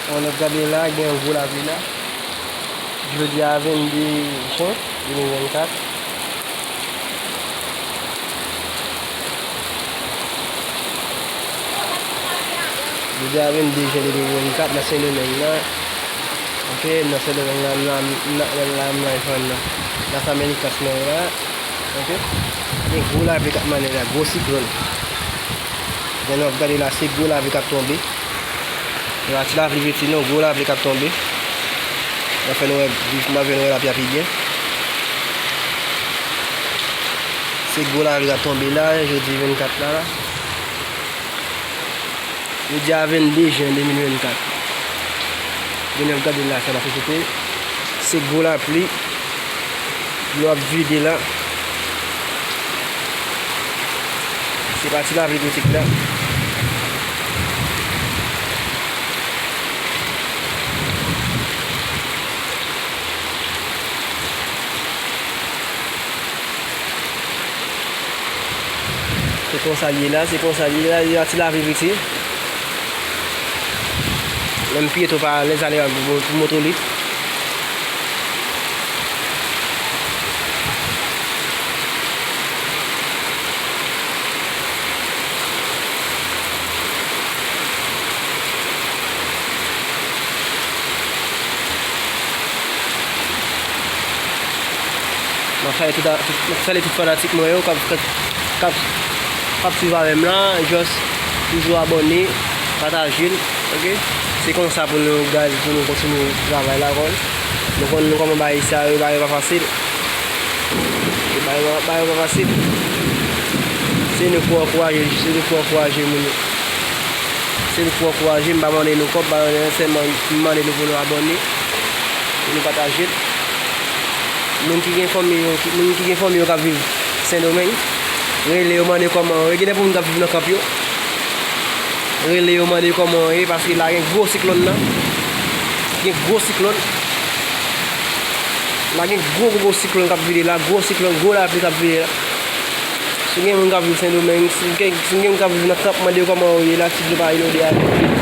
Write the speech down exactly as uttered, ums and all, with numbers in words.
Bon, n ap gade la, gen yon gwo lapli la. Jodi a vennde jen de mil vennkat. Jodi a vennde jen de mil vennkat nan Sendomeng nan. Ok, nan Sendomeng nan, nan, nan, nan, nan, nan, nan Las Américas mwen la. Ok? Gen gwo lapli k ap mannen la, gwo siklòn. Jan n ap gade la, se gwo lapli k ap tonbe. Se pa ti lapli piti non, gwo lapli k ap tonbe. M ap fè nou wè, m ap fè nou wè lapli a pi byen. Se gwo lapli k ap tonbe la, jodi vennkat la, la. Jodi a vennde jen de mil vennkat. Jan n ap gade la, sa la sosyete. Se gwo lapli. Dlo ap vide la. Se pa ti lapli piti la. Se konsa l ye la, se konsa l ye la, li a ti lapli piti. Menm pye tou pa alèz ale pou, pou moto li. M ap salye tout, tout, m ap salye tout fanatik mwen yo k ap, k ap, k ap, k ap swiv avè m la. Just toujou abòne, pataje l, ok? Se konsa pou nou, guys, pou nou kontinye travay la, kòl. Nou konn nou kòman bagay sa yo, bagay yo pa fasil. Bagay yo, bagay yo pa fasil. Se nou pou ankouraje, se nou pou ankouraje moun yo. Se nou pou ankouraje, m pa mande nou kòb, m pa mande anyen, sèlman m mande nou pou nou abòne, pou nou pataje l. Moun ki gen fanmi yo, ki, moun ki gen fanmi yo k ap viv Sendomeng, rele yo, mande kòman yo ye. Gen de moun k ap viv nan kanp yo. Rele yo, mande yo kòman yo ye, paske la gen gwo siklòn nan. Gen gwo siklòn. La gen gwo, gwo, gwo siklòn k ap vide la, gwo siklòn, gwo lapli k ap vide la. Si gen moun k ap viv Sendomeng, si gen, si gen moun k ap viv nan kanp, mande yo kòman yo ye la, si dlo pa inonde avè yo.